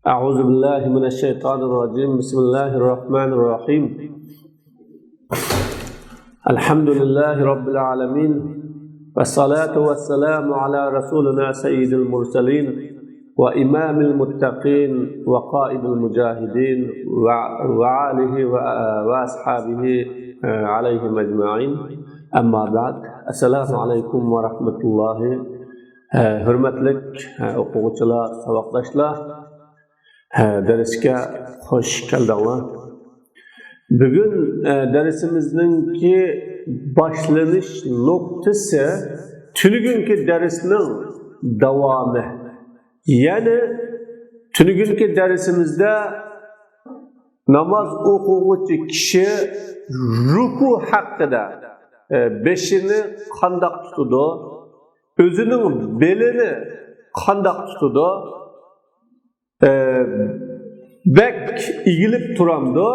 أعوذ بالله من الشيطان الرجيم. بسم الله الرحمن الرحيم. الحمد لله رب العالمين، والصلاة والسلام على رسولنا سيد المرسلين وإمام المتقين وقائد المجاهدين وآله وأصحابه عليهم أجمعين. أما بعد، السلام عليكم ورحمة الله. Hurmatli o'quvchilar, saboqdoshlar, darsga xush keldinglar. Bugun darsimizningki boshlanish nuqtasi tunugungi darsning davomi. Ya'ni tunugungi darsimizda namoz o'quvchi kishi ruku haqida beshini qandoq tutadi, o'zining belini qandoq tutadi, bek egilib turamdi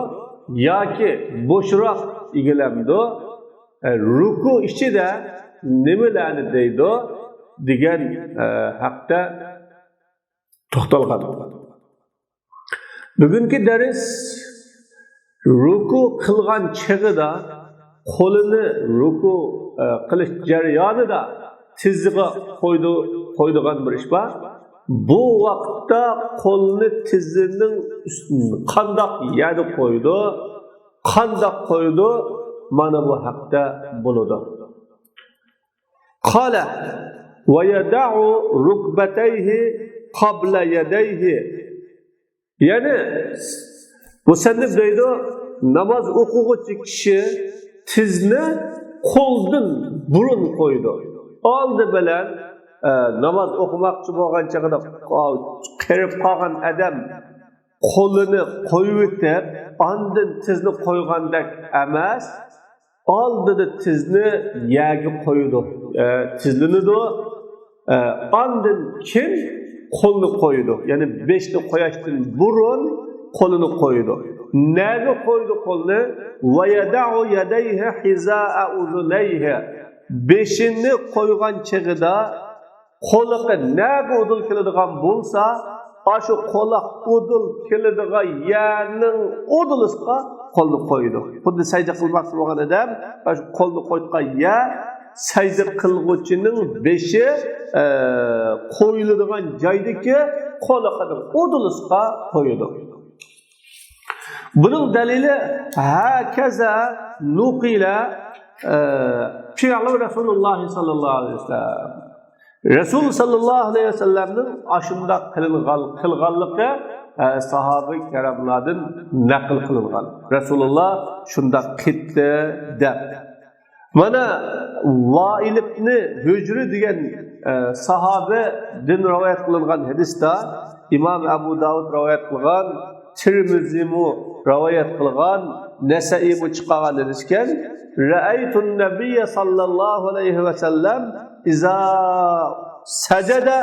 yoki bo'shroq egilamdi, ruku ichida nimalarni deydi degan haqda to'xtalgan. Bugungi dars ruku qilgan chig'ida qo'lini ruku qilish jarayonida tiziga qo'ydigan bir ish bor. Bu vaqtda qo'lni tizining ustini qandoq yerga qo'ydi, qandoq qo'ydi, mana bu haqda bo'ladi. Qala va yada'u rukbatayhi qabla yadayhi. Ya'ni musannif deydi, namoz o'quvchi kishi tizni qo'ldan burun qo'ydi. Oldi bilan namoz o'qimoqchi bo'lgan chog'ida qirib qolgan odam qo'lini qo'yib o'tib, ondin tizni qo'ygandek emas, oldida tizni yerga qo'ydi, tizlanadi, ondin kim qo'lni qo'ydi, ya'ni beshni qo'yashdan burun qo'lini qo'ydi. Naga qo'ydi qo'lni? Va yada'u yadayhi hiza'a uzunayhi. Beshini qo'ygan chig'ida qo'liga naga udul keladigan bo'lsa, shu qo'liq udul keladigan yerning udulisqa qo'lni qo'ydi. Xuddi sajda qilmoqchi bo'lgan odam shu qo'lni qo'ygan yer sajda qilg'uchining beshi qo'yiladigan joydagi qo'liqining udulisqa qo'ydi. Buning dalili hakaza nuqila fi'lu Rasululloh sallallohu alayhi vasallam. Rasul sallallohu alayhi vasallamning ashunda qilganligi sahoba karamlardan naql qilingan. Rasululloh shunda qildi deb. Mana Vail ibn Hujr degan sahobadan rivoyat qilingan hadisda Imom Abu Davud rivoyat qilgan, Tirmizimu rivoyat qilgan, Nasaimu chiqargan hadis ekan. Ra'aytun nabiyya sallallohu alayhi vasallam iza sajada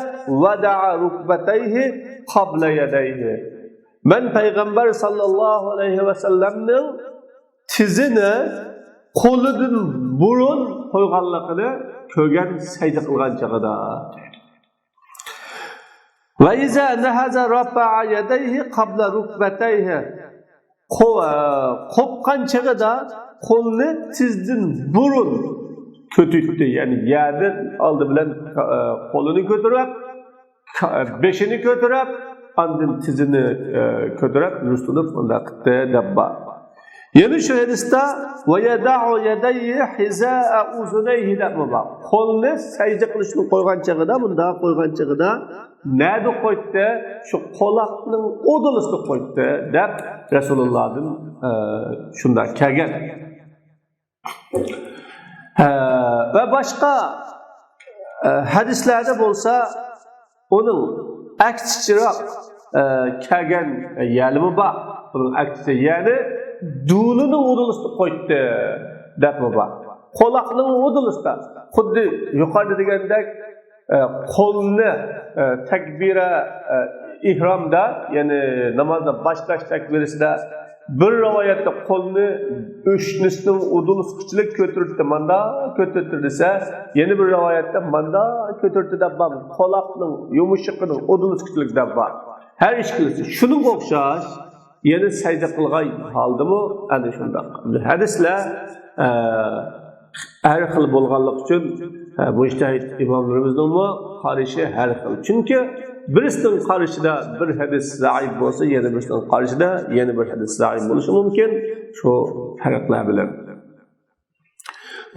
vada'a rukbatayhi qabla yadayhi. Men payg'ambar sallallohu alayhi vasallamning tizini qo'lidan burun qo'yganligini ko'rgan sajda qilgan chog'ida. Va iza nahaza rafa'a yadayhi qabla rukbatayhi. Qo'pqan chog'ida qo'lni tizdan burun ko'tardi, ya'ni yerdan oldi bilan qo'lini ko'tarib, beshini ko'tarib, andin tizini ko'tarib, yustunib unda qildi deb bor. Yana shu hadisda va yada'u yadayhi hiza'a uzunayhi deb bor. Qo'lni sajda qilishni qo'ygan chog'ida, bunda qo'ygan chog'ida nada qo'ydi? Shu qo'loqning udulisini qo'ydi deb Rasulullohdan shunda kelgan. Va boshqa hadislarda bo'lsa, uning aksichiroq kelgan yalimi bor. Buning aksi, ya'ni dulini udulisini qo'ydi deb bor. Qo'loqning udulisida xuddi yuqorida degandek qo'lni takbira ihromda, ya'ni namozda boshlash takbirisida bir rivoyatda qo'lni o'shnisining udulisqichlik ko'tardi, manda ko'tardi desa, yana bir rivoyatda manda ko'tardi deb bor. Qo'loqning yumushiqining udulisqichlik deb bor. Her ikkilisi shunga o'xshash yana sajda qilgan holdimi ana shundoq. Hadislar har xil bo'lganligi uchun mujtahid imomlarimizning qarashi har xil. Chunki birisining qarashida bir hadis zaif bo'lsa, yana birisining qarashida yana bir hadis zaif bo'lishi mumkin. Shu farqlar bilan.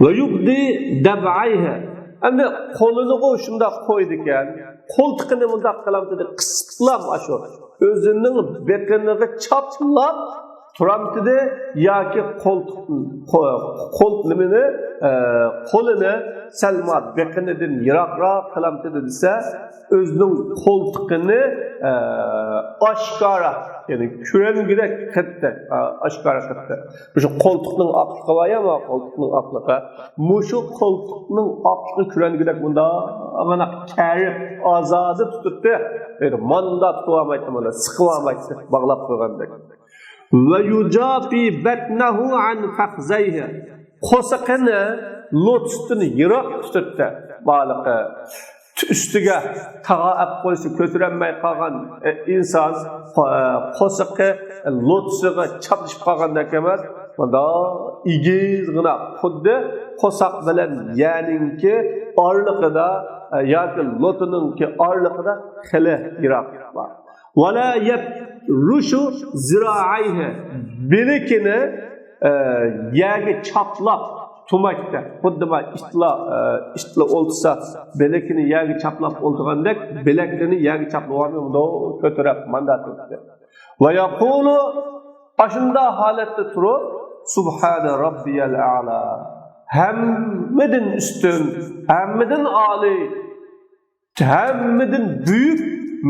Va yubdi dab'ayha. Endi qo'lini shundoq qo'ydi ekan, qo'ltiqini bundoq qilamdi, qisib shu o'zining beqiniga chaplab turamtidi yoki qo'l nimani qo'lini salma beqinidan yiroqroq qilamtidi desa, o'zining qo'ltiqini oshkora, ya'ni ko'rangidek qildi, oshkora qildi. Shu qo'ltiqning oqlig'i bor ya, qo'ltiqning oqlig'i, mushu qo'ltiqning oqlig'i ko'rangidek bundoq mana karib ozodi tutibdi, manda tutib olmaydi, mana siqib olmaydi, bog'lab qo'ygandek. Va yujafi batnahu an fakhzayhi. Qo'siqini lotusini yiroq tutibdi. Baliqi ustiga tag'a olib qo'ysa ko'tarolmay qolgan inson qo'siqi lotusiga chaplashib qolgandek emas, bundoq egizgina xuddi qo'saq bilan yaninki orliqida yoki lotininki orliqida xili yiroq bor. Va la yafrushu ziroayhi. Bilikini yerga chaplab tumakda, xuddi itla o'ltisa bilakini yerga chaplab o'ltirgandek bilakini yerga chaplab olmay bundoq ko'tarib manda turibdi. Va yaqulu, ashunda holatda turib subhana robbiyal a'la, hammadan ustun, hammadan oliy, hammadan buyuk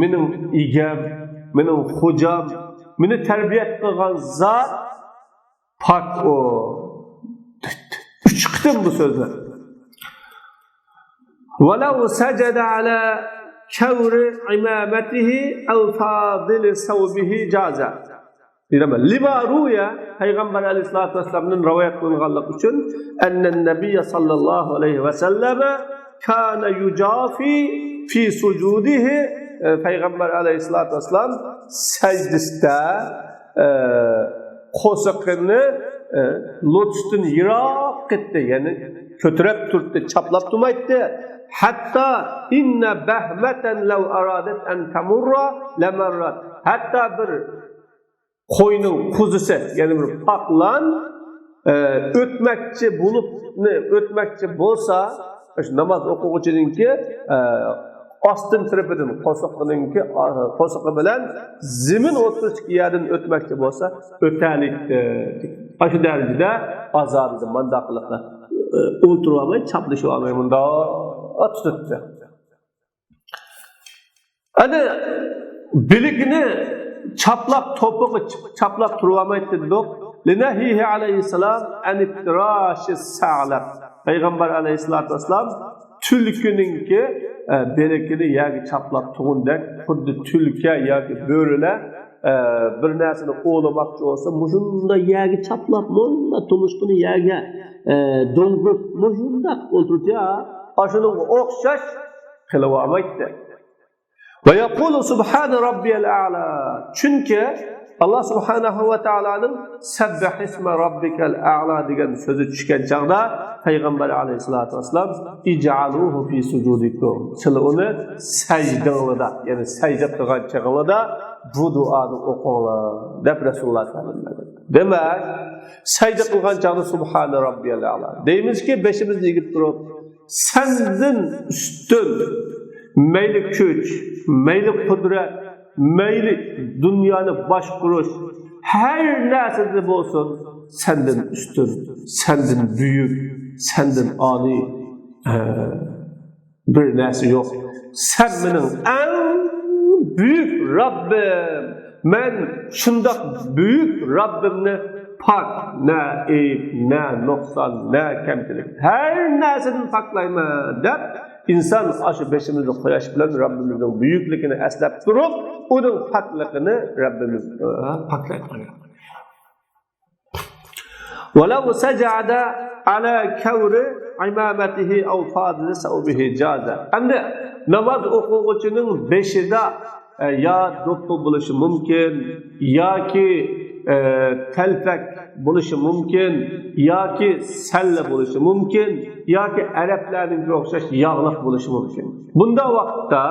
mening egam, mening xo'jam, meni tarbiyat qilgan zot pak o. Üç qitim bu so'zni. وَلَوْ سَجَدَ عَلَى كَوْرِ عِمَامَتِهِ أَوْ فَاضِلِ سَوْبِهِ جَازَ. لِمَا رُوِيَ Peygamber Aleyhisselatü Vesselam'ın rivayet kılınganlık için اَنَّ النَّبِيَّ sallallahu aleyhi ve selleme كَانَ يُجَافِي فِي سُجُودِهِ. Peygamber Aleyhisselatü Vesselam secdesinde qo'siqini lotusdan yiroq ketdi, ya'ni ko'tarib turdi, chaplab turmaydi. Hatta inna bahmatan law aradat an tamurra lamarrat. Hatta bir qo'yning quzisi, ya'ni bir paqlan o'tmoqchi bo'lib, o'tmoqchi bo'lsa, namoz o'quvchininki ostin tarafidan qo'siqninki qo'siqi bilan zimin o'tirish yerdan o'tmoqchi bo'lsa o'talikdi. Shu darajada azobni mandaq qilib o'ltirib olmay, chaplashib olmay bundoq tutibdi. Ana bilikni chaplab to'pig'i chaplab turib olmaydi dedik. Linahihi alayhissalom an iftirashi sa'lab. Payg'ambar alayhissalatu vassalam tulkininki belikini yerga chaplab tug'undek, xuddi tulka yoki bo'rilar bir narsani o'g'lamoqchi bo'lsa, mushunda yerga chaplab, munda tumshuqini yerga do'ngib, mushundaq o'ltirdi, shunga o'xshash qilib olmaydi. Va yaqulu subhana robbiyal a'la. Chunki Allah subhanahu va taoloning sabbih isma robbikal a'la degan so'zi tushgan chog'da Payg'ambar alayhissalatu vassalam ij'aluhu fi sujudikum. Sizlar uni sajdanglarda, ya'ni sajda qilgan chog'inglarda bu duoni o'qinglar deb Rasululloh ta'limladi. Demak, sajda qilgan chog'da subhana robbiyal a'la deymizki, beshimizni egib turib, sendan ustun mayli kuch, mayli qudrat, mayli dunyoni boshqarish, har narsada bo'lsin, sendan ustun, sendan buyuk, sendan oliy bir narsa yo'q. Sen mening eng buyuk Rabbim. Men shundoq buyuk Rabbimni pak, na ayb, na nuqson, na kamchilik, har narsadan poklayman deb inson shu beshimizni quyosh bilan Rabbimizning buyukligini eslab turib, uning pokligini Rabbimiz poklaydi. وَلَوْ سَجَدَ عَلَى كَوْرِ imamatihi aw fadili sawbihi jaza. Endi namoz o'quvchining beshida yo do'ppi bo'lishi mumkin, yoki telpak bo'lishi mumkin, yoki salla bo'lishi mumkin, yoki arablarninkiga o'xshash yog'liq bo'lishi mumkin. Bunda vaqtda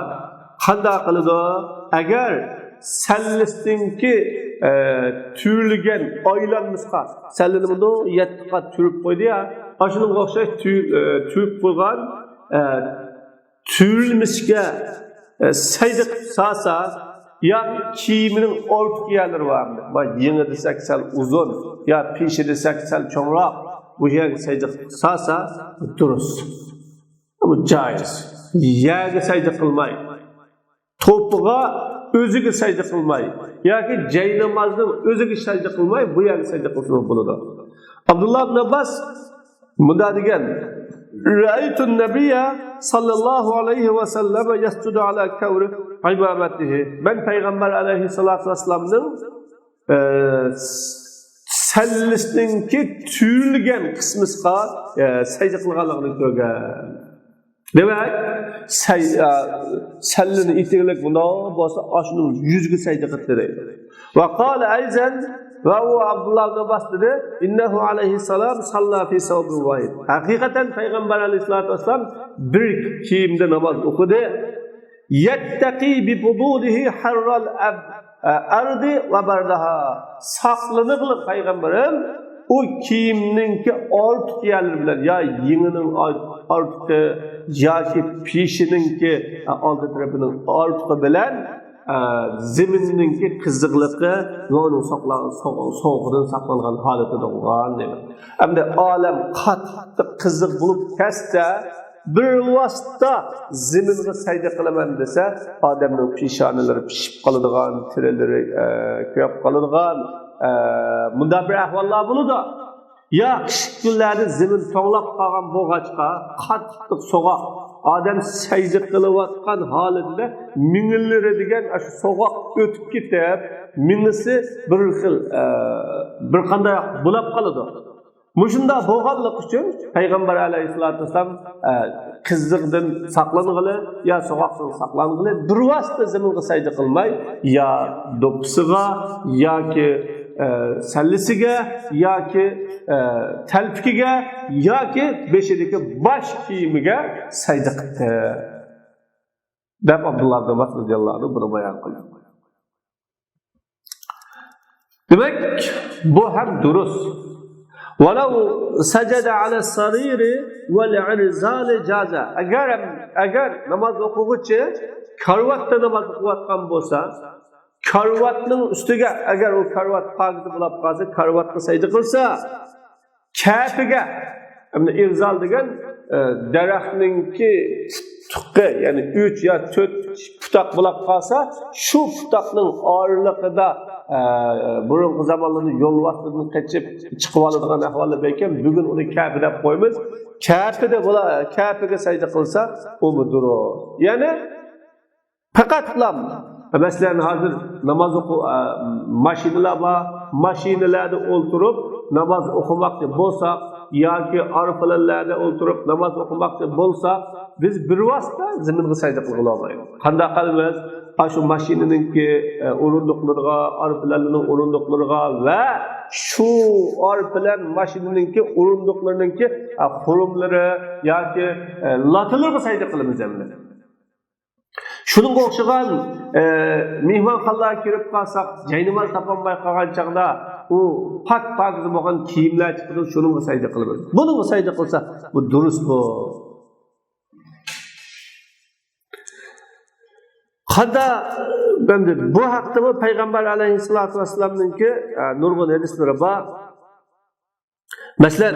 qanday qiladi? Agar sallisninki tuyulgan aylanmisqa sallini bundoq yetti qat tuyib qo'ydi-ya, shunga o'xshash tuyib qo'ygan tuyulmishga sajda qilib solsa, yoki kiyimining ortiq yerlari bormi? Yengi desak sal uzun, yo peshi desak sal cho'ngroq, bu yerga sajda qilib solsa durust. Bu joiz. Yerga sajda qilmay, to'piga o'ziga sajda qilmay yoki jaynamozning o'ziga sajda qilmay bu yerga sajda qilsa bo'ladi. Abdulloh ibn Abbos bunday degan: Ra'aytun nabiyya sallallohu alayhi va sallam yasjudu ala kavri ibadatihi. Men payg'ambar alayhissalatu vassalamning sallisninki tuyulgan qismisiga sajda qilganligini ko'rgan. Demak, sallini etiklik bundoq bo'lsa, shuning yuziga sajda qildi deydi. Va qala ayzan va u Abdulloh ibn Abbos dedi: "Innahu alayhissalom salla fi sawbin vahid." Haqiqatan payg'ambar alayhissalatu vassalam bir kiyimda namoz o'qidi. Yattaqi bi budulihi harral ardi va bardaha. Saqliniqli payg'ambarim u kiyimninki ortiq yerlari bilan, yo yengining ortiqi yoki peshininki oldi tarafining ortiqi bilan zeminninki qiziqligi va uning sovuqdan saqlangan holatida bo'lgan deydi. Hamda olam qattiq qiziq bo'lib ketsa, bir vosita zeminga sajda qilaman desa, odamning peshonalari pishib qoladigan, terilari kuyib qoladigan bunday bir ahvollar bo'ladi. Ya qish kunlarda zemin to'nglab qolgan bo'g'achqa qattiq sovuq, odam sajda qilayotgan holatida mingillari degan shu sovuq o'tib ketib, mingisi bir xil bir qanday bulab qoladi. Mushunda bo'lganlik uchun payg'ambar alayhissalatu vassalam qiziqdan saqlang'ili yo sovuqdan saqlang'ili bir vosita zaminga sajda qilmay, yo do'ppisiga yoki sallisiga yoki talpikiga yoki beshidagi bosh kiyimiga sajda qildi deb Abdulloh ibn Abbos radhiyallohu anhu buni bayon qildi. Demak, bu ham durust. ولو سجد على السرير والعرزال جاز. Agar namoz o'qig'uchi karvatda namoz o'qiyotgan bo'lsa, karvatning ustiga agar u karvat pokiz bo'lib qolsa, karvatga sajda qilsa, kafiga, endi irzal degan daraxtninki tuqqi, ya'ni 3 yo 4 putoq bo'lib qolsa, shu putoqning orliqida burungi zamonlarda yo'lvarsdan qochib chiqib oladigan ahvollar bor ekan, bugun uni kafi deb qo'yamiz. Kafida bo'la, kafiga sajda qilsa, u durust. Ya'ni faqatlam masalan hozir namoz o'qi mashinalar bor, mashinalarda o'ltirib namoz o'qimoqchi bo'lsak yoki arfalarda o'ltirib namoz o'qimoqchi bo'lsak, biz bir vosita zaminga sajda qila olmaymiz. Qanday qilamiz? Shu mashinaninki o'rindiqlariga, arfalarning o'rindiqlariga va shu arfalar mashinaninki o'rindiqlarininki xurumlari yoki latilarga sajda qilamiz endi. Shunga o'xshagan mehmonxonalarga kirib qolsak, jaynamoz topolmay qolgan chog'da u pak pokiz bo'lgan kiyimlar chiqadi, shunga sajda qilamiz. Bunga sajda qilsa, bu durust bu. Qanda endi bu haqda bu payg'ambar alayhissalatu vassalamninki nurg'un hadislari bor. Masalan,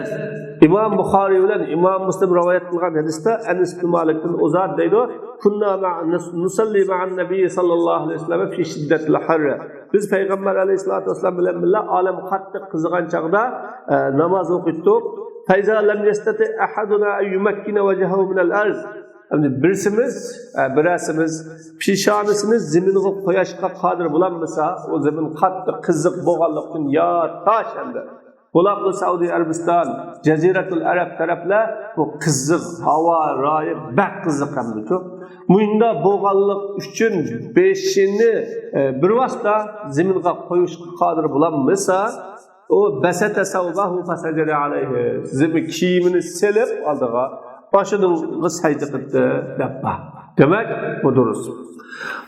İmam Buxoriy bilan İmam Muslim rivoyat qilgan hadisda Anas ibn Malikdan Uzad deydi: "Kunna nusalli ma'an nabiy sallallohu alayhi vasallam fi shiddatil harr." Biz payg'ambar alayhissalatu vassalam bilan birga olam qattiq qizigan chog'da namoz o'qitdik. Fayza lam yastati ahaduna an yumakkina wajhahu min al-ard. Endi birsimiz, birasimiz peshonisini zaminga qo'yishga qodir bo'lolmasa, u zamin qattiq qiziq bo'lganlikdan yo tosh endi. Bular Saudiya Arabiston, Jaziratul Arab taraflar bu qiziq havo royi bak qiziq hamda. Munda bo'lganlik uchun beshini bir vosita zaminga qo'yishga qodir bo'lolmasa, o basata savbahu fasajada alayhi. Zemin kiyimini selip oldiga boshini sajda qildi deb. Demak, bu durust.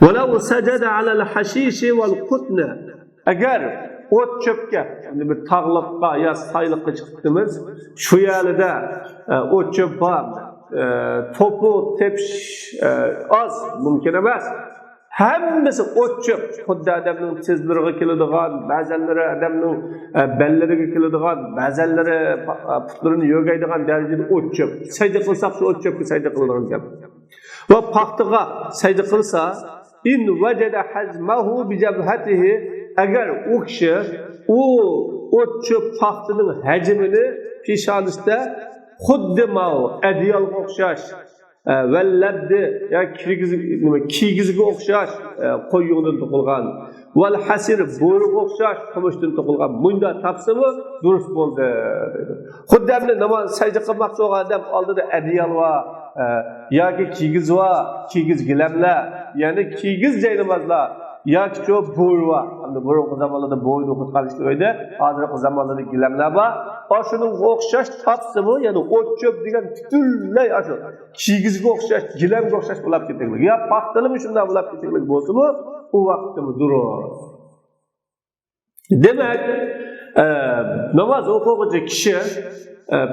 Walau sajada alal hashishi wal qutna. Agar o't cho'pga, yani bir tog'liqqa yo sayliqqa chiqdimiz, shu yerda o't cho'p bor, topu tepish oz mumkin emas. Hammasi o't cho'p, xuddi odamning tizlariga keladigan, ba'zanlari odamning bellariga keladigan, ba'zanlari putlarini yo'gaydigan darajada o't cho'p. Sajda qilsak shu o't cho'pga sajda qiladigan gap. Va paxtaga sajda qilsa, in vajada hazmahu bi jabhatihi, agar u kishi u o't cho'p paxtaning hajmini peshonisida xuddi mau adyolga o'xshash va labdi ya kiygizga o'xshash qo'y yungdan to'qilgan, val hasir bo'riga o'xshash qumushdan to'qilgan bunda topsimi durust bo'ldi deydi. Xuddi endi namoz sajda qilmoqchi bo'lgan odam oldida adyol va yoki kiygiz va kiygiz gilamlar, ya'ni kiygiz jaynamozlar yoki shu bo'ri va endi burungi zamonlarda bo'yni o'qitgan edi, hozirgi zamonlarda gilamlar bor. Shunga o'xshash topsimi, ya'ni o't cho'p degan butunlay shu kiygizga o'xshash, gilamga o'xshash bo'lib ketganlik yo paxtalimi shunday bo'lib ketganlik bo'lsimi, u vaqtda durust. Demak, namoz o'quvchi kishi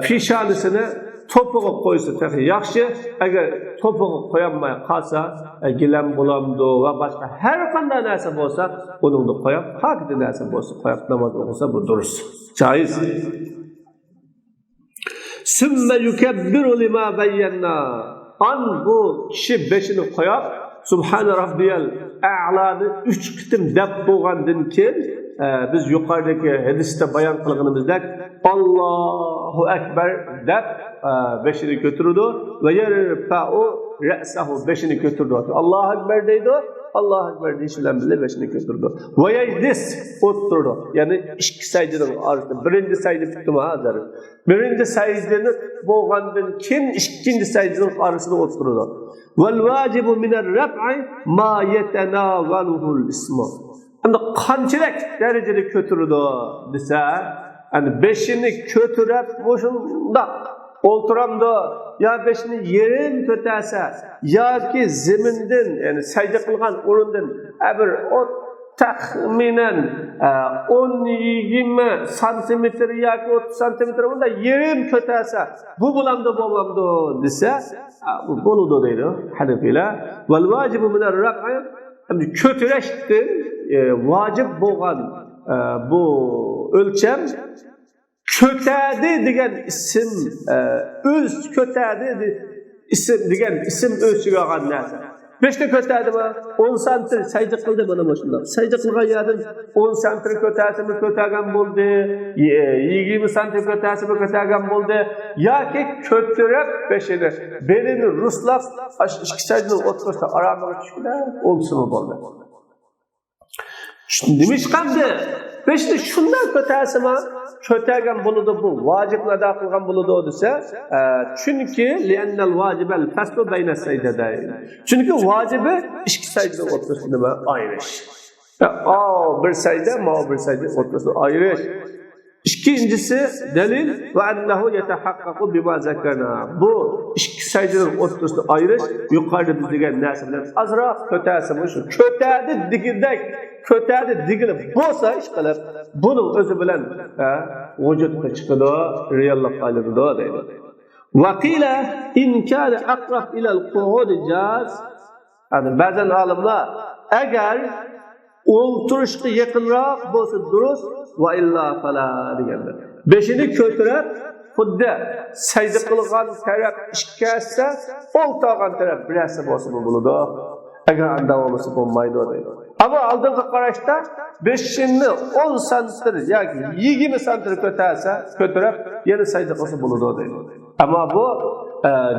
peshonisini topug'i qo'ysa yaxshi. Agar topug'i qo'yolmay qolsa, gilam bo'lamdi va boshqa har qanday narsa bo'lsa, uningni qo'yib, pokiza narsa bo'lsa qo'yib namoz o'qisa bu durust, joiz. Summa yukabbiru lima bayyanna. An bu kishi beshini qo'yib, Subhana rabbiyal a'lani 3 qitim deb bo'lgandan keyin biz yuqoridagi hadisda bayon qilganimizdek Allohu akbar deb beshini ko'tardi va yarfa'u ra'sahu, beshini ko'tardi. Allohu akbar deydi, Allohu akbar deyish bilan birga beshini ko'tardi. Va yajlis, o'tirdi. Ya'ni ikki sajdaning orasida birinchi sajda bitdimi hozir? Birinchi sajdani bo'lgandan keyin ikkinchi sajdaning orasida o'tirdi. Val vajibu minar raf'i ma yatanawaluhu al-ismu. Endi qanchalik darajada ko'tardi desa, yani beshini ko'tarib shundoq o'ltiramdi yo beshini yerim ko'tarsa yoki zamindan, ya'ni sajda qilgan o'rindan bir taxminan 10-20 santimetr yoki 30 santimetr bunda yerim ko'tarsa, bu bo'lamdi bo'lmamdi desa, bu bo'ladi deydi Hanafiylar. Val vajibu minar raf'i, ko'tarishdan vojib bo'lgan bu o'lcham ko'tardi degan ism, o'z ko'tardi ism degan ism o'lchiga olgan narsa. Beshta ko'tardimi? 10 santim sajda qildi mana shundan. Sajda qilgan yerdan 10 santim ko'tarsimi ko'targan bo'ldi, 20 santim ko'tarsimi ko'targan bo'ldi yoki ko'tarib beshini belini ruslab ikki sajdaning o'rtasida oramiga tushgan o'lsimi bo'ldi. Nima qanday? Beshini shundan ko'tarsimi ko'targan bo'ladi, bu vojibni ado qilgan bo'ladi desa, chunki li'annal vajibal faslu bayna sajdadayn. Chunki vojibi ikki sajda o'rtasida nima ayirish. O bir sajda, ma bir sajda o'rtasida ayirish. Ikkinchisi dalil va annahu yatahaqqaqu bima zakarna. Bu ikki sajdaning o'rtasida ayirish yuqorida biz degan narsa bilan ozroq ko'tarsami shu ko'tardi degandek ko'tardi degani bo'lsa ish qilib buning o'zi bilan vujudga chiqadi, reallikqa aylanadi deydi. Va qila in kana aqrab ila al-qu'ud jaz. Yani ba'zan olimlar agar o'ltirishga yaqinroq bo'lsa durust, va illa fala deganlar. Beshini ko'tarib xuddi sajda qilgan taraf ikkasi, o'ltirgan taraf birasi bo'lsa bo'ladi. Agar unda bo'lmasa bo'lmaydi deydi. Ama oldingi qarashda beshini 10 santimetr yoki 20 santimetr ko'tarsa, ko'tarib yana sajda qilsa bo'ladi deydi. Ama bu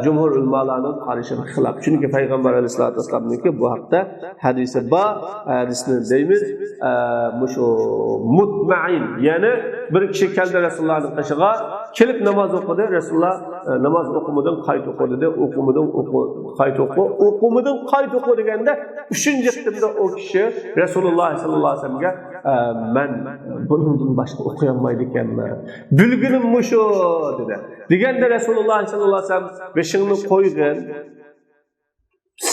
cumhur ulamalarning qarashiga xilof. Chunki Payg'ambar aleyhissalatu vesselamniki bu haqda hadisi bor, hadisni deymiz, shu mutmain, ya'ni bir kishi keldi Rasulullohning qishig'a, kelib namoz o'qidi, Rasululloh namaz o'qimadan qayta o'qi dedi, o'qimadan qayta o'qi, o'qimadan qayta o'qi deganda uchinchi qitimda u kishi Rasululloh sallallohu alayhi vasallamga men bundan boshqa o'qiy olmaydi ekanman, bilginim shu dedi. Deganda Rasululloh sallallohu alayhi vasallam beshingni qo'ygin,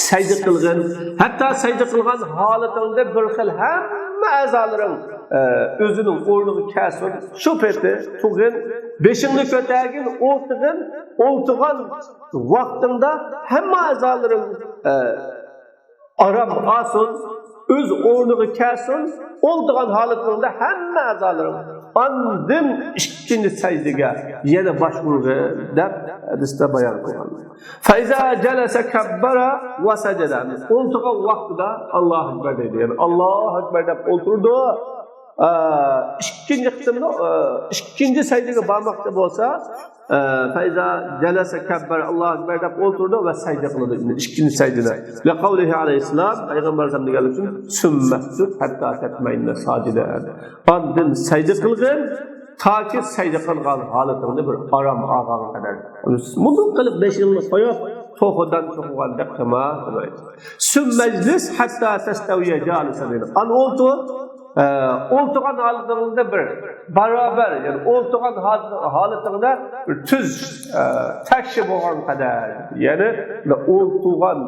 sajda qilgin, hatto sajda qilgan holatingda bir xil hamma a'zolaring o'zining o'rniga kelsin, shu peti tug'in, beshingni ko'targin, o'ltig'in, o'ltig'an vaqtingda hamma a'zolaring arom olsin, o'z o'rniga kelsin, o'ltig'an holatingda hamma a'zolaring andin ikkinchi sajdaga yana bosh urg'in deb hadisda bayon qilgan. Faiza jalasa kabbara va sajada. O'ltig'an vaqtida Allohu akbar deydi. Ya'ni Allohu akbar deb o'ltirdi. Ikkinchi qitimda ikkinchi sajdaga bormoqchi bo'lsa, faiza jalasa kabbara Allohu akbar deb o'ltirdi va sajda qiladi. Ikkinchi sajdada. Li qavlihi alayhissalom payg'ambar alayhisalom deganligi uchun summasjud hatta tatmainna sajida. Andin sajda qilgin toki sajda qilgan holatingda bir arom olgan qadar. Bunday qilib 5 yilni qo'yib to'g'ridan to'qigandek qilma demaydi. Summajlis hatta tastaviya jalisan deydi. An o'ltir o'ltirgan holatingda bir barobar, ya'ni o'ltirgan holatingda bir tuz takshi bo'lgan qadar, ya'ni o'ltirgan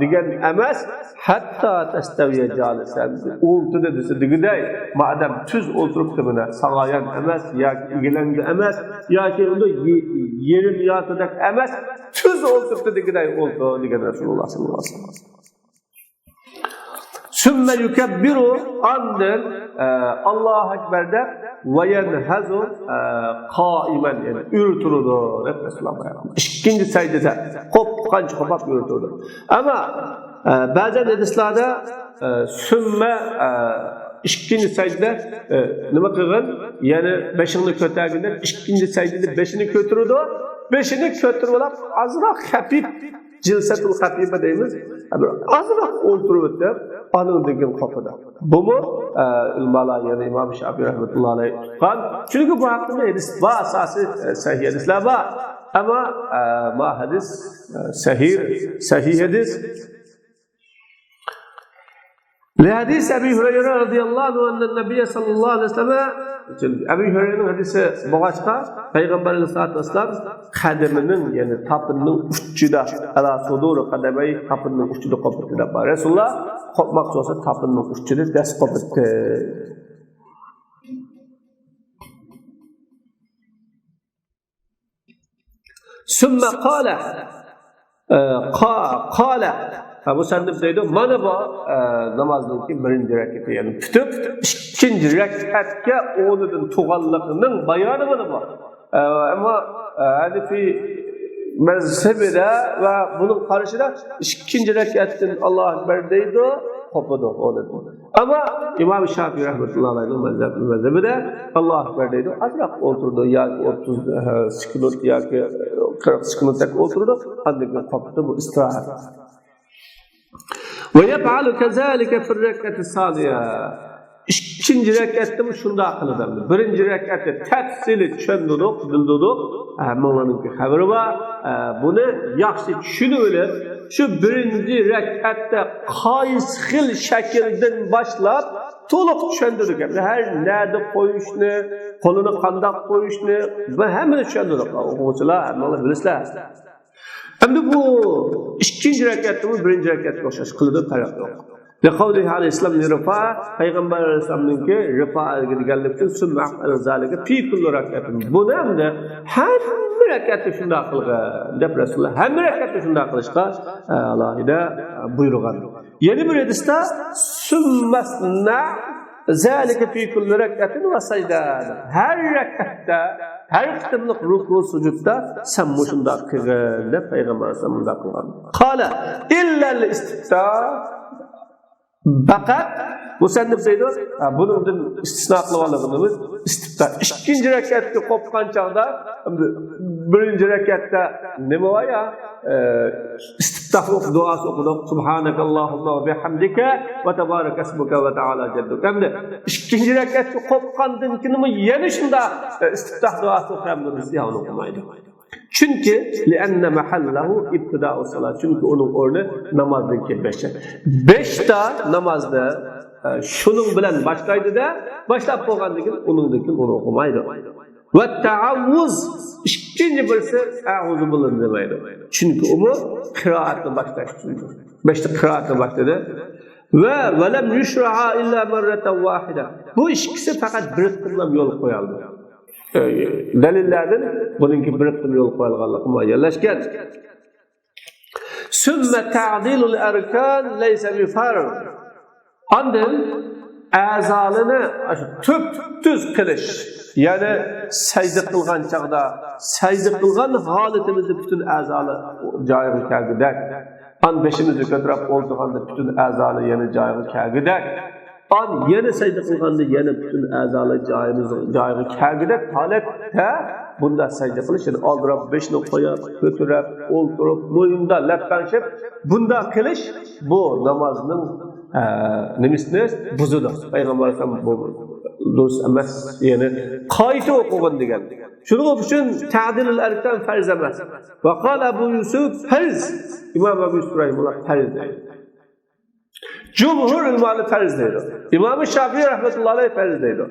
degan emas, hatto tastaviya jalisan o'ltirdi desa deganday, madam tuz o'ltiribdi buni sog'ayan emas yoki egilangan emas yoki unda yerim yotidak emas, tuz o'ltiribdi deganday o'ltir degan Rasululloh sallallohu alayhi vasallam. Sümme yukebbiru andın Allahu Ekber'de ve yenhazu kaimen, yani ürtürüdü. İkinci secdede kopkanç kopap ürtürdü. Ama bazen hadislerde sümme ikkinchi sajda nima qilg'in, ya'ni beshingni ko'targanda ikkinchi sajdada beshini ko'taradi, beshini ko'tarib olib ozroq xafif jilsatul xafifa deymiz, ozroq o'ltirib o'tib onun degan qopida. Bumu ulamalar, ya'ni Imom Shofiy rahmatullohi alayhi tutgan. Chunki bu haqida hadis bor, asosiy sahih hadislar bor. Ammo ma hadis sahih hadis. لحديث أبي هريرة رضي الله عنه أن النبي صلى الله عليه وسلم أبي هريرة hadisi bo'g'achqa payg'ambar alayhissalatu vassalam qadamining, ya'ni topinining uchida, ala suduri qadamay, topinining uchida qopibdi deb bor. Rasululloh qopmoqchi bo'lsa topinining uchida dast qopibdi. Summa qala qala Musannif deydi, mana bu namozningki birinchi rakati, ya'ni tutib ikkinchi rakatga o'rnidan tug'anligining bayoni mana bu. Ammo Hanifi mazhabida va buning qarashida ikkinchi rakatdan Allohu akbar deydi, qopadi o'rnidan. Ammo Imom Shofiy rahmatullohi alayhi mazhabida Allohu akbar deydi, ozroq o'tirdi yoki 30 sekund yoki 40 sekunddak o'tirdi, andan qopdi, bu istirohat. ويفعل كذلك في الركعة الثانية. İkinci rəkətdə bu şunda qılır. Birinci rəkətdə təfsili tushundik, bildik. Hammalarning xabari bor. Buni yaxshi tushunib olib, shu birinchi rəkətdə qaysi xil shakldan boshlab to'liq tushundik. Har nada qo'yishni, qo'lini qandoq qo'yishni va hammani tushundik. O'quvchilar, hammalar bilasizlar. Endi bu ikkinchi rakatda bu birinchi rakatga o'xshash qiladi, farq yo'q. Liqavlihi alayhissalom li rifa, payg'ambar alayhissalomninki rifa deganlik uchun summa zalika fi kulli rakatin. Buni hamda hamma rakatda shunday qilg'in deb Rasululloh hamma rakatda shunday qilishga alohida buyurgan. Yana bir hadisda summasna zalika fi kulli rakatin va sajda. Har rakatda, har qitimliq ruku sujudda sen shunday qilgin deb payg'ambar alayhissalom bunday qilgan. Qala illa al-istifta faqat musannif deydi, bundan istisno qilib olganimiz istifta. Ikkinchi rakatga qopgan chog'da birinchi rakatda nima bor ya? İstiftah duası okuduk. Subhanakallahumma ve bihamdike ve tebarek esmuke ve teala cedduk. Hem de ikinci rekatga qopqandan keyin yana shunda istiftah duası o'qiymiz, ya uni o'qimaydi. Chunki lianna mahallahu ibtida'u salat. Chunki uning o'rni namozniki beshi. Beshta namozni shuning bilan boshlaydi-da, boshlab bo'lgandan keyin uningdan keyin uni o'qimaydi. Va taavvuz ikkinchi birisi a'uzu billah demaydi. Chunki u qiroatni boshlash uchundir. Beshta qiroatni boshladi. Va valam yushra'a illa marratan vahida. Bu ikkisi faqat bir qitimlam yo'l qo'yildi. Dalillardan buningki bir qitim yo'l qo'yilganligi muayyanlashgan. Summa ta'dilul arkan laysa bi farz. Ondan a'zolini tub tuz qilish, ya'ni sajda qilgan chaqda sajda qilgan holatimizda butun a'zoli joyiga kelgudek, an beshimizni ko'tarib o'ltirganda butun a'zoli yana joyiga kelgudek, an yana sajda qilganda yana butun a'zoli joyiga kelgudek holatda bunda sajda qilish, ya'ni oldirab beshini qo'yib, ko'tarib, o'ltirib, bo'yinda lappanshib bunda qilish bu namozning nimasini buzadi. Payg'ambar alayhisalom bu durust emas, ya'ni qayta o'qigan degan. Shuning uchun ta'dilul arkan farz emas. Va qala Abu Yusuf farz. İmom Abu Yusuf rahimahulloh farz deydi. Jumhur ulamalar farz deydi. İmom Shofiy rahmatullohi alayhi farz deydi.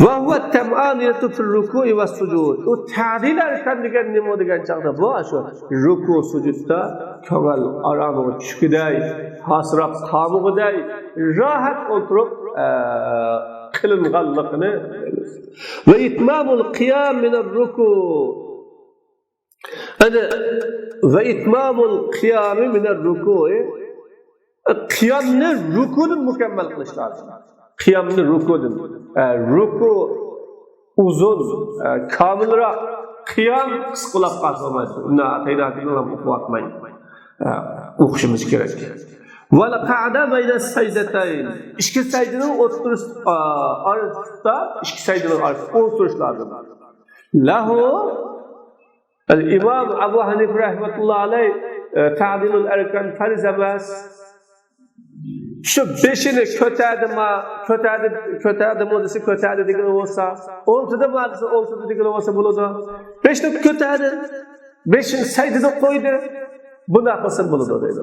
Va huwa tam'aniyatu fil ruku'i va sujud. U ta'dil arkan degan nima degan chaqda bu shu ruku sujudda ko'ngil aromiga tushgiday, hasrat qamig'iday rahat o'tirib qilinganligini va itmamul qiyam min ar-ruku. Ana va itmamul qiyam min ar-ruku. Qiyamni rukudan mukammal qilish lozim. Qiyamni rukudan. Ruku uzun, komilroq, qiyam qisqalab qolmaydi. Uni ataynakidan ham o'qiyotmaydi. O'qishimiz kerak. Val qa'da bayna sajdatayn. Ikki sajdaning o'tirish orasida, ikki sajdaning orasida o'tirish lozim. Lahu al-Imom Abu Hanifa rahmatullohi alayhi ta'dilul arkan farz emas. Shu beshini ko'tardimi, ko'tardi, ko'tardimi desa ko'tardi degan bo'lsa, o'ltidimi desa o'ltidi degan bo'lsa bo'ladi. Beshini ko'tardi, beshini sajdada qo'ydi. Bunda qilsa bo'ladi deydi.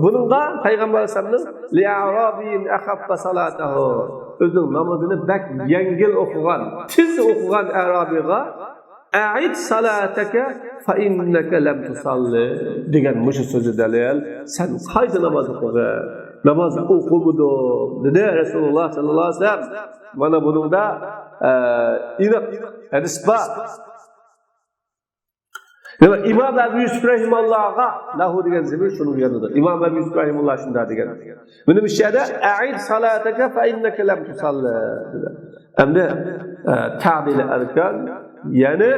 Buningga payg'ambar alayhisalomning li'arabiyyin akhaffa salatahu, o'zining namozini bak yengil o'qigan, tez o'qigan arabiyga a'id salataka fa innaka lam tusalli degan mushu so'zi dalil. Sen qayta namoz o'qig'in, namoz o'qimidi dedi Rasululloh sallallohu alayhi vasallam. Mana buningda aniq hadis bor. İmam Ebu Yusuf rahimallohga lahu degan zemir shuning yanida. İmam Ebu Yusuf rahimalloh shunda degan. Buni bir yerda a'id salataka fa innaka lam tusalli dedi. Endi ta'dil arkan, ya'ni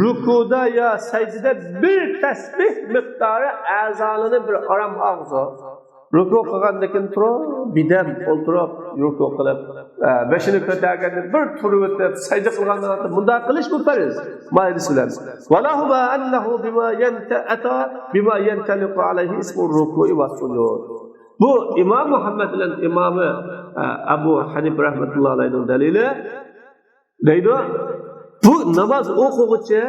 rukuda ya sajdada bir tasbih miqdori a'zolini bir arom og'zi. Ruku qilgandan keyin turib, bidam o'ltirib, ruku qilib, beshini ko'targanda bir turib o'tib, sajda qilgandan keyin bunday qilish bu farz. Mayli bilan. Va lahuma annahu bima yanta'ata bima yantaliqu alayhi ismu ruku'i va sujud. Bu İmom Muhammad bilan imomi Abu Hanifa rahmatullohi alayhining dalili deydi. Bu namoz o'qig'uchi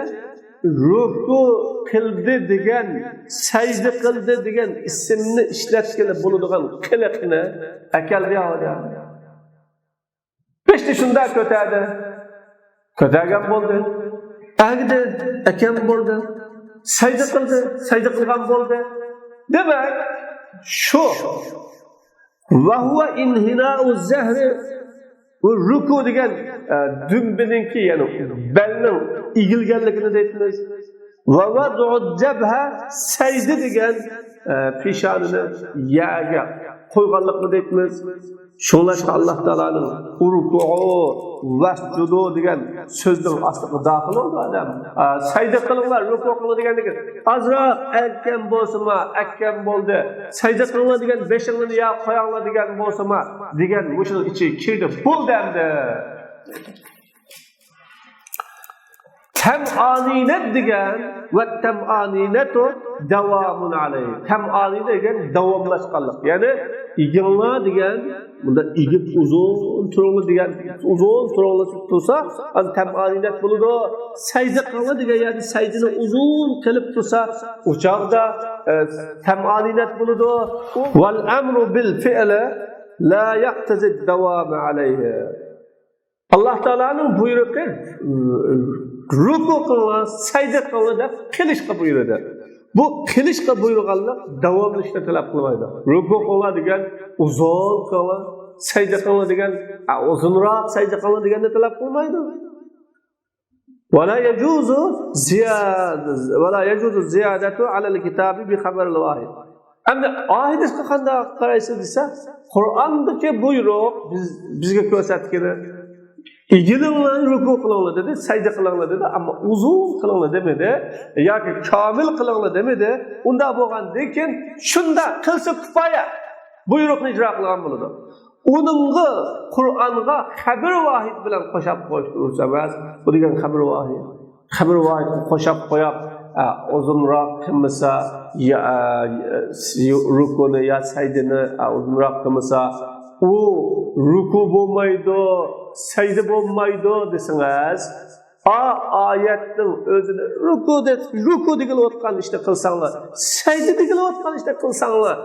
ruku qildi degan, sajda qildi degan ismni ishlatgani bo'ladigan qiliqni akaldi odam. Beshta shunda ko'tardi. Ko'targan bo'ldi. Agdi, akam bo'ldi. Sajda qildi, sajda qilgan bo'ldi. Demak, shu va huwa inhina'u zahri, bu ruku degan dumbininki, ya'ni belning egilganligini deymiz. Va vad'u jabha, sajda degan peshonini yerga qo'yganlikni deymiz. Shunlashqa Alloh taoloning urku'u vasjudu degan so'zning ostiga daxil bo'ldi odam. Sajda qilinglar, ruku qilinglar deganligi ozroq akkan bo'lsimi, akkan bo'ldi. Sajda qilinglar degan beshingni yo qo'yinglar degan bo'lsimi degan mushuning ichiga kirdi. Bo'ldi endi. Tamaninet degan va tamaninatu davamun alayhi. Tam'anine degan davomlashganlik. Ya'ni eginglar degan bunda egib uzun turunglar degan uzun turunglashib tursa, tam'aninet bo'ladi. Sajda qilinglar degan yerda sajdani uzun qilib tursa, o chog'da tam'aninet bo'ladi. Val amru bil fi'li la yaqtazi davama alayhi. Allah Teala'nın buyruğu ruku qilinglar, sajda qilinglar deb qilishga buyurdi. Bu qilishga buyurganlik davomli ishni talab qilmaydi. Ruku qilinglar degan uzun qilinglar, sajda qilinglar degan uzunroq sajda qilinglar deganni talab qilmaydi. ولا يجوز زيادة ولا يجوز الزيادة على الكتاب بخبر الواحد. Endi hadisga qanday qaraysiz desa, Qur'ondagi buyruq bizga ko'rsatgani egilinglar, ruku qilinglar dedi, sajda qilinglar dedi, ammo uzun qilinglar demedi yoki komil qilinglar demedi. Unda bo'lgandan keyin shunda qilsa kifoya, buyruqni ijro qilgan bo'ladi. Uningga Qur'onga xabar vahid bilan qo'shab qo'yish durust emas. Bu degan xabar vahid, xabar vahid qo'shab qo'yib uzunroq qilmasa, ya rukuni ya sajdani uzunroq qilmasa, u ruku bo'lmaydi, sajda bo'lmaydi desangiz, a oyatning o'zini ruku deb ruku degilayotgan ishni qilsanglar, sajda degilayotgan ishni qilsanglar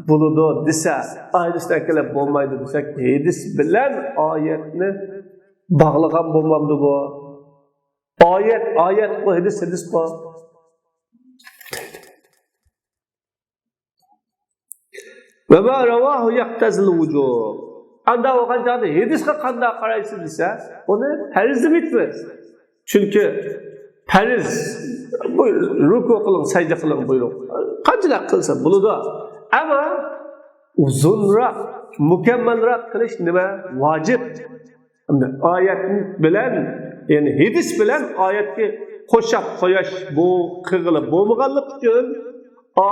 bo'ladi desa, hadisdan kelib bo'lmaydi desak, hadis bilan oyatni bog'lagan bo'lmamdi bu. Oyat oyat bu, hadis hadis bu. Ve ma ravahu yaktazil vücub. Anda olgan chog'da hadisga qanday qaraysiz desa, uni farz demaymiz. Chunki farz bu ruku qiling, sajda qiling buyruq. Qanchalik qilsa bo'ladi. Ammo uzunroq, mukammalroq qilish nima? Vojib. Oyat bilan, ya'ni hadis bilan oyatga qo'shab qo'yish bu qilib bo'lmaganlik uchun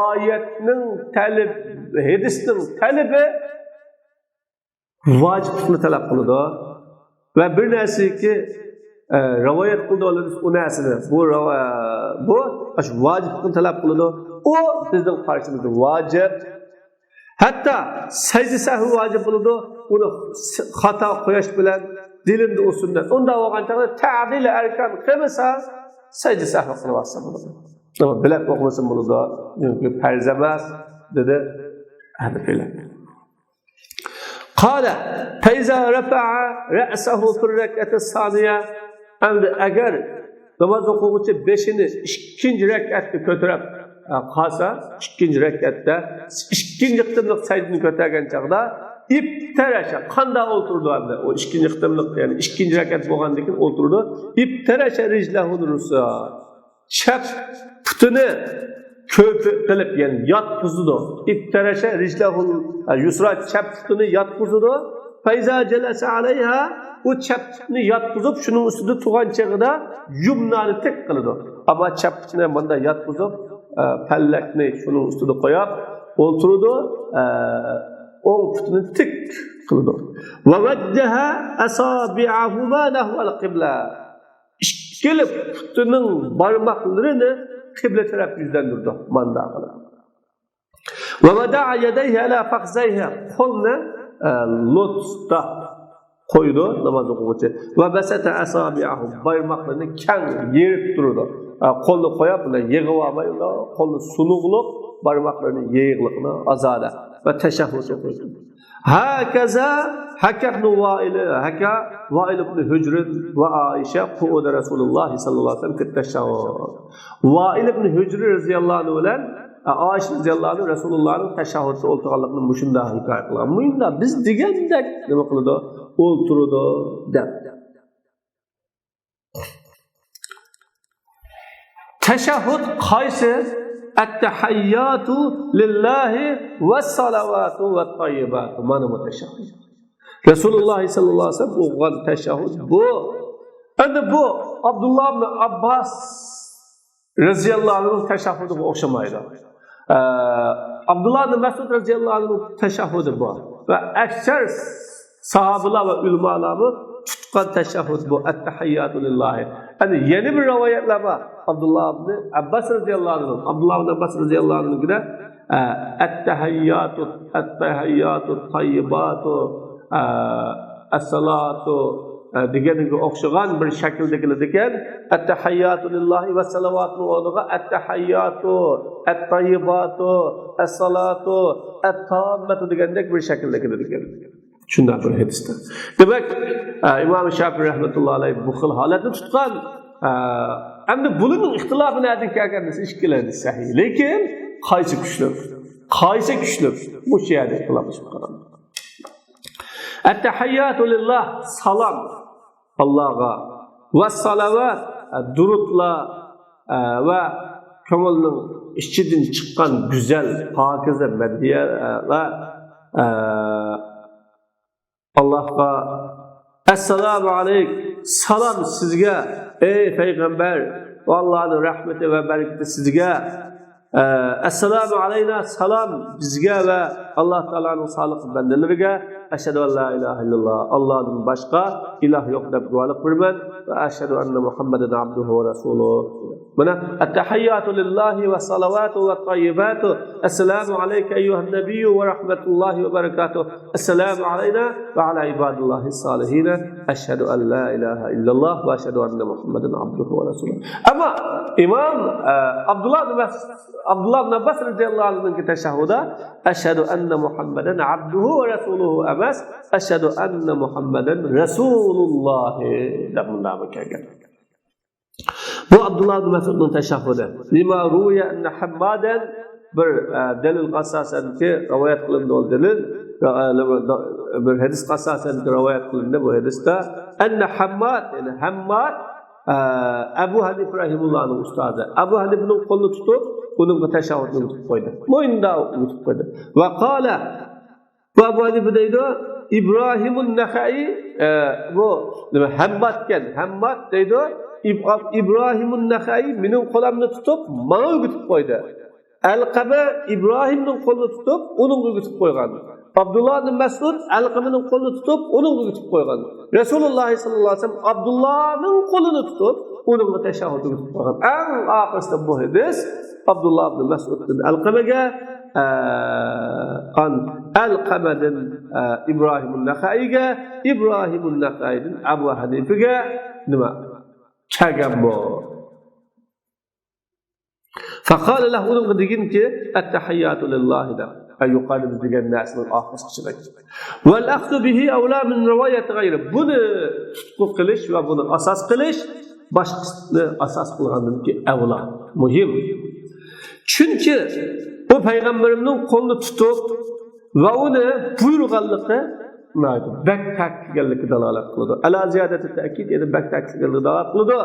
oyatning talab, hadisning talabi vojiblikni talab qiladi. Va bir narsaki rivoyat qildi u narsani, bu vojiblikni talab qiladi. U bizning qarshimizda vojib. Hatto sajda sahvi vojib bo'ladi. Uni xato qo'yish bilan dilinde o sünnet. Unda bo'lgan chog'da ta'dil erkan qilmasa sajda sahvi qilib olsa bo'ladi. Ama bilak o'qimasin bo'ladi. Chunki farz emas dedi. Hadi böyle. Qala feyza rafa'a ra'sahu fi rak'ati saniya. Endi agar namoz o'quvchi beshini ikkinchi rak'atga ko'tarib qolsa, ikkinchi rak'atda ikkinchi qitimliq sajdani ko'targan chog'da iptarasha qanday o'tirdi endi? O ikkinchi qitimliq, ya'ni ikkinchi rakat bo'lgandan keyin o'tirdi. Iptarasha rijlahu rusa. Chap putini ko'p qilib, ya'ni yotqizdi. Iptarasha rijlahu yusra, chap putini yotqizdi. Fayza jalasa alayha, u chap putini yotqizib, shuning ustida turgan chog'ida yumnani tek qiladi. Ammo chap putini bunda yotqizib, pallakni shuning ustida qo'yib o'tirdi. O'ng putini tik qildi. Va vajjaha asabi'ahuma nahval qibla. Ikkili putining barmoqlarini qibla taraf yuzlantirdi manda qilib. Va vada'a yadayhi ala fakhzayhi. Qo'lni lotda qo'ydi namoz o'quvchi. Va basata asabi'ahu. Barmoqlarini keng yerib turdi. Qo'lni qo'yib, bunday yig'ib olmay, qo'lni sunuqliq, barmoqlarini yig'liqni azoda va tashahhud o'qiydi. Hakaza haka ibn Va'il, haka Va'il ibn Hujr va Aisha qu'uda Rasululloh sallallohu alayhi vasallam tashahhud. Va'il ibn Hujr radhiyallohu anhu bilan Aisha radhiyallohu anhu Rasulullohning tashahhudda o'tirganligini mushunda hikoya qilgan. Bunda biz degandek nima qiladi? O'ltirdi deb. Tashahhud qaysi? At-tahiyyatu lillahi vas-salavatu vat-tayyibatu. Mana bu tashahhud. Rasululloh sallallohu alayhi vasallam o'qigan tashahhud bu. Endi bu Abdulloh ibn Abbos radhiyallohu anhu tashahhudiga o'xshamaydi. Abdulloh ibn Mas'ud radhiyallohu anhu tashahhudi bu. Va aksar sahobalar va ulamolarni tutgan tutgan teşahhud bu ettehiyyatü lillahi. Yani yeni bir rivayetler var. Abdullah ibn Abbas radıyallahu anh. Abdullah ibn Abbas radıyallahu anh'ın de ettehiyyatü ettehiyyatü tayyibatu es-salatu degeniga o'xshagan bir shaklda keladi ekan. Ettehiyyatü lillahi ve salavatnu o'rniga ettehiyyatü et-tayyibatu es-salatu et-tammatu degandek bir shaklda keladi ekan. Shunday bir hadisda. Demak, İmam Şafii rahmetullahi alayh bu xil holatni tutgan. Endi buning ixtilofi nerdan kelgan desa ikkilanadi sahih. Lekin qaysi kuchli? Qaysi kuchli? Bu yerda ixtiloflashib qoladi. Ettehiyyatü lillah salam Allohga va salavat durutla va ko'ngilning ichidan chiqqan go'zal, pokiza madhiya va Allah'a Esselamu aleyk, salam sizge ey peygamber ve Allah'ın rahmeti ve bereketi sizge. Esselamu aleyna, salam bizge ve Allah Teala'nın sağlık bendelerine. Eşhedü en la ilahe illallah, Allah'ın başka ilah yok deb guvalık bermen ve eşhedü enne Muhammeden abduhu ve resuluhu. Buna ettehiyyatü lillahi ve salavatu ve tayyibatu. Esselamu aleyke eyyühen nebiyyü ve rahmetullahi ve berekatuhu. Esselamu aleyna ve ala ibadillahi salihine. Eşhedü en la ilahe illallah ve eşhedü enne Muhammeden abduhu ve resuluhu. Ama İmam Abdullah ibn Abbas radıyallahu anh'ınki teşahhuda eşhedü enne Muhammeden abduhu ve resuluhu emas, eşhedü enne Muhammeden Resulullah deb bunday kelgan. Bu Abdullah ibn Mas'ud'un teşahhudu. Lima ruya enne Hammaden bir delil qasasenki rivayet qilindi ol delil bir hadis qasasenki rivayet qilindi bu hadisda enne Hammad, yani Hammad Ebu Hanife rahimullah'ın ustadı. Ebu Hanife'nin kolunu tutup onun teşahhudunu tutup koydu. Boyunda tutup koydu. Ve kâle bu Ebu Hanife deydi İbrahim'un Nehai bu Hammadken Hammad deydi İbrahim'un Nehai mening qo'limni tutup bana o'gitib qo'ydi. Alqama İbrahim'nin qo'lini tutup onun o'gitib qo'ygan. Abdullah ibn Mas'ud Alqamaning qo'lini tutup onun o'gitib qo'ygan. Resulullah sallallahu aleyhi ve sellem Abdullah'ın qo'lini tutup onun teşahhud o'gitib qo'ygan. Eng oxirida bu hadis Abdullah ibn Mas'uddan Alqamaga an Alqamadan İbrahim'un Nehaiga, İbrahim'un Nehaidan Abu Hanifega nima kelgan bu. Faqala lahu uningga deginki ettehiyyatü lillahi da yuqori biz degan narsaning oxirgi vel ahzu bihi avla min rivayati g'ayri. Buni tutqu qilish va buni asos qilish boshqasini asos qilgandan avla muhim. Chunki bu payg'ambarimning qo'lini tutib va uni buyurganligi bak ta'kidlaganligi dalolat qiladi. Ala ziyadati ta'kid, ya'ni bak ta'kidlaganligi dalolat qiladi.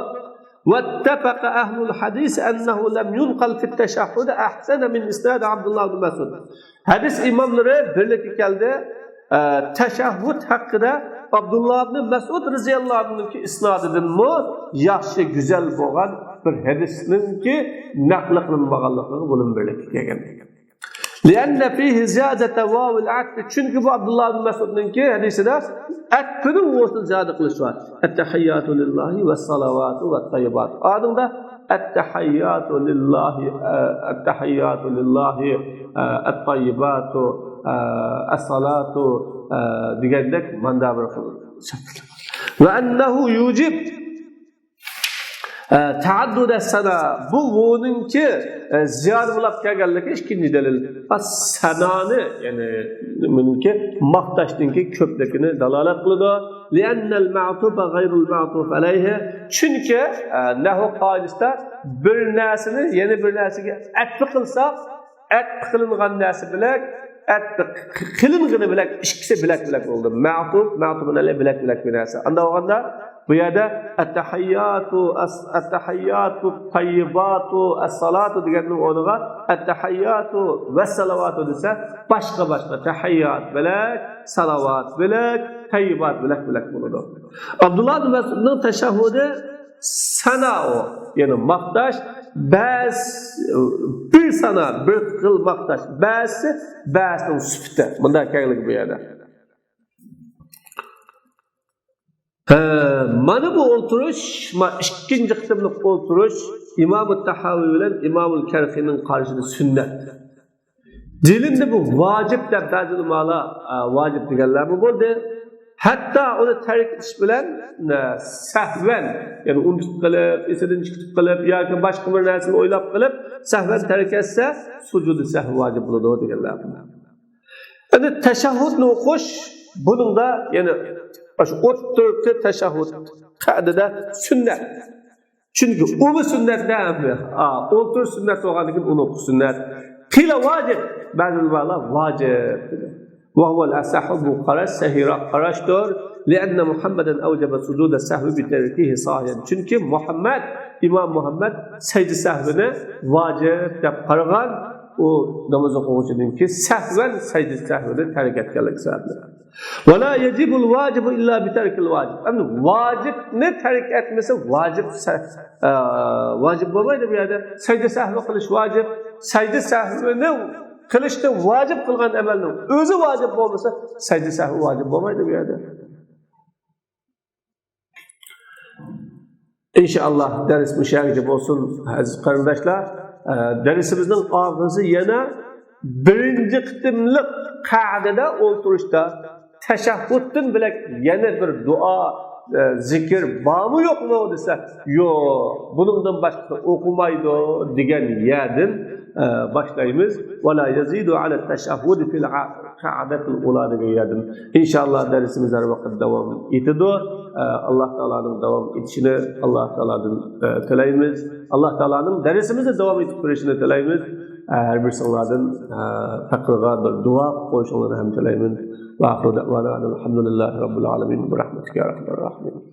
واتفق أهل الحديث أنه لم ينقل في التشهد أحسن من إسناد عبد الله بن مسعود. Hadis imamları birlikte geldi. Teşahhud hakkında Abdullah ibn Mas'ud radıyallahu anh'ınki isnadından mı yaxshi güzel bo'lgan bir hadisninki naql qilinmaganligi bunun birlikte kelgan. لأن فيه زيادة واو العطف. Çünkü bu Abdullah ibn Mas'ud'unki hadisinde atfının vosunu ziyade qilish var. Ettehiyyatü lillahi ve salavatu ve tayyibat. Adında ettehiyyatü lillahi ettehiyyatü lillahi et-tayyibatu es-salatu degandek manda bir xil shakl. Ve ennehu yujib taaddud sana. Bu buningki ziyod bo'lib kelganligi ikkinchi dalil. Sanani, ya'ni buningki maqtashningki ko'pligini dalolat qiladi. Li'annal ma'tufa g'ayrul ma'tuf alayhi. Chunki nahu qoidasida bir narsani yana bir narsaga atf qilsak, atf qilingan narsa bilan atf qilingani bilan ikkisi bilak-bilak bo'ldi. Ma'tuf, ma'tufun alayhi bilak-bilak bir narsa. Anda bo'lganda bu yerda ettehiyyatu ettehiyyatu tayyibatu es-salatu deganning o'rniga ettehiyyatu ve salavatu desa boshqa boshqa tahiyyat bilak, salovat bilak, tayyibat bilak bilak bo'ladi. Abdullah ibn Mas'udning tashahhudi sana o, ya'ni maqtash, bas bir sana bir xil maqtash, ba'zisi ba'zining sifati. Bunday kelgan bu yerda. Mana bu o'ltirish, ikkinchi qitimliq o'ltirish İmam Tahavi bilan İmam Kerxi'nin qarşıda sünnet. Dilinde bu vacip deb ba'zi ulamolar vacip deganlar bo'ldi. Hatta uni tark etish bilan sahvan, ya'ni unutib qilib, esidan chiqib qilib yoki boshqa bir narsani o'ylab qilib sahvan tark etsa, sujudi sahv vacip bo'ladi deganlar. Endi tashahhudni o'qish buningda, ya'ni shu o'ttiribdi tashahhud qa'dida sunnat. Chunki umi sunnatda o'ltirish sunnat bo'lgandan keyin uni o'qish sunnat. Qila vacip, ba'zi ulamolar vacip dedi. وهو الأصح bu qarash sahiyroq qarashdir. لأن محمدا أوجب سجود السهو بتركه صاحيا. Chunki Muhammad, İmam Muhammad sajda sahvini vacip deb qaragan, u namoz o'quvchininki sahvan sajda sahvini tark etganlik sababli. ولا يجب الواجب إلا بترك الواجب. Endi vacibni tark etmasa vacip vacip bo'lmaydi bu yerda. Sajda sahvi qilish vacip. Sajda sahvini qilishni vacip qilgan amalning o'zi vacip bo'lmasa, sajda sahvi vacip bo'lmaydi bu yerda. İnşallah ders bu yergacha bo'lsin, aziz qarindoshlar. Dersimizning og'izi yana birinchi qitimliq qa'dada o'ltirishda tashahhuddan bilak yana bir duo, zikr bormi yo'qmi desa, yo'q, buningdan boshqa o'qimaydi degan yerdan başlaymiz. Ve la yazidu ala teşahhud fil qa'datil ula degan yerdan. İnşallah dersimiz her vaqt davom etadi. Allah Teala'nın davom etishini Allah Teala'dan tilaymiz. Allah Teala'nın dersimizni davom etib turishini tilaymiz. Her bir sizlardan faqirga bir dua qo'yishingizni ham tilaymiz. Va axiru da'vana elhamdülillahi robbil alamin. Bi rahmatika ya arhamar rohimin.